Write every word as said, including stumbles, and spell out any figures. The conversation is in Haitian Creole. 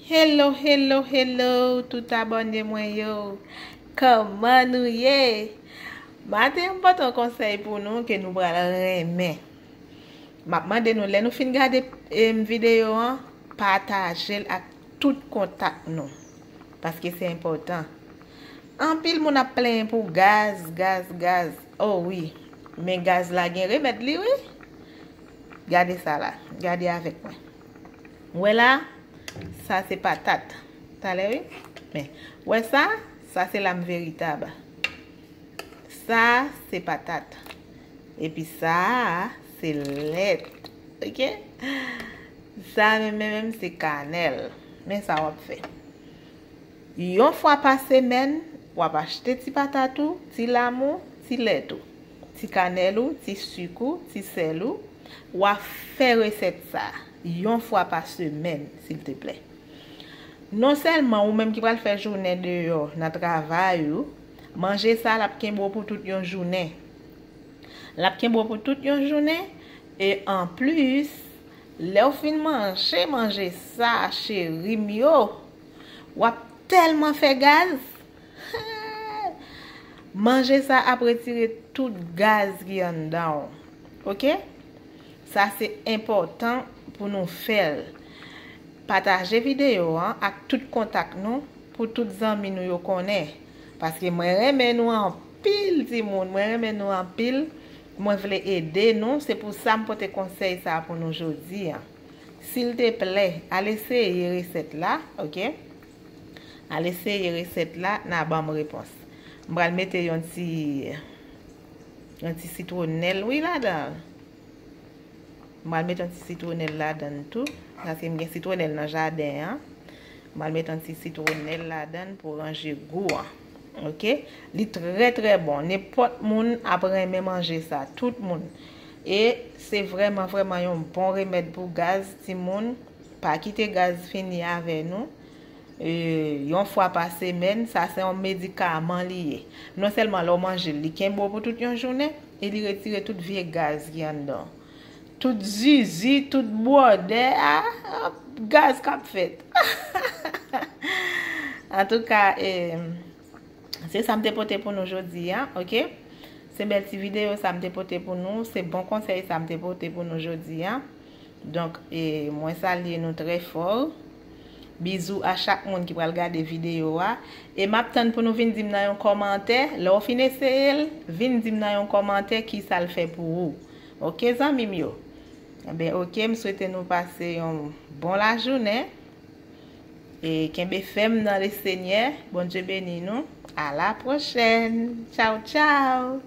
Hello, hello, hello, tout abòne mwen yo. Kòman nou ye? Maten, m pote yon konsèy pou nou ke nou pral renmen. M ap mande nou, lè nou fin gade, em, videyo an, pataje l ak tout kontak nou. Paske se enpòtan. Anpil moun ap plenyen pou gaz, gaz, gaz. Oh wi. Men gaz la gen remèd li, wi. Gade sa la. Gade avèk mwen. Ou wè la, sa se patat. Talè, wi. Men, ou wè sa, sa se lam veritab. Sa se patat. Epi sa, se lèt. Oke? Sa menm, menm, menm, se kanèl. Men sa w ap fè. Yon fwa pa semèn, w ap achte ti patat ou, ti lam ou, ti lèt ou, ti kanèl ou, ti sik ou, ti sèl ou. W ap fè resèt sa yon fwa pa semèn, silteplè. Non sèlman ou menm ki pral fè jounen deyò nan travay ou, manje sa l ap kenbe w pou tout yon jounen. L ap kenbe w pou tout yon jounen. E anplis, lè w fin manje manje sa, cheri m yo, w ap tèlman fè gaz. Manje sa ap retire tout gaz ki anndan w. Oke? Sa se enpòtan pou nou fè l. Pataje videyo an ak tout kontak nou pou tout zanmi nou yo konnen. Paske mwen renmen nou anpil, timoun. Mwen renmen nou anpil. Mwen vle ede nou. Se pou sa m pote konsèy sa a pou nou jodi a. Silteplè, al eseye resèt la, oke? Al eseye resèt la, n a ban m repons. M pral mete yon ti, yon ti sitwonèl, wi, ladan l. M pral mete yon ti sitwonèl ladan l tou, paske m gen sitwonèl nan jaden an. M pral mete yon ti sitwonèl ladan l pou ranje gou an. Oke? Li trè, trè bon. Nenpòt moun ap renmen manje sa. Tout moun. E se vrèman, vrèman yon bon remèd pou gaz, timoun. Pa kite gaz fini avè nou. E, yon fwa pa semèn, sa se yon medikaman li ye. Non sèlman lè w manje l, li kenbe w pou tout yon jounen, e li retire tout vye gaz ki anndan w. Tout zizi, tout bwòdè, a, a, gaz k ap fèt. Antouka, e, se sa m te pote pou nou jodi a, oke? Se bèl ti videyo sa m te pote pou nou, se bon konsèy sa m te pote pou nou jodi a. Donk, e, mwen salye nou trè fò. Bizou a chak moun ki pral gade videyo a. E m ap tann pou nou vin di m nan yon kòmantè. Lè w fin eseye l, vin di m nan yon kòmantè kisa l fè pou ou. Oke, zanmi m yo? Enben, oke, m swete nou pase yon bon lajounen. E kenbe fèm nan Lesenyè. Bondye beni nou. A la pwochèn. Tchaw, tchaw.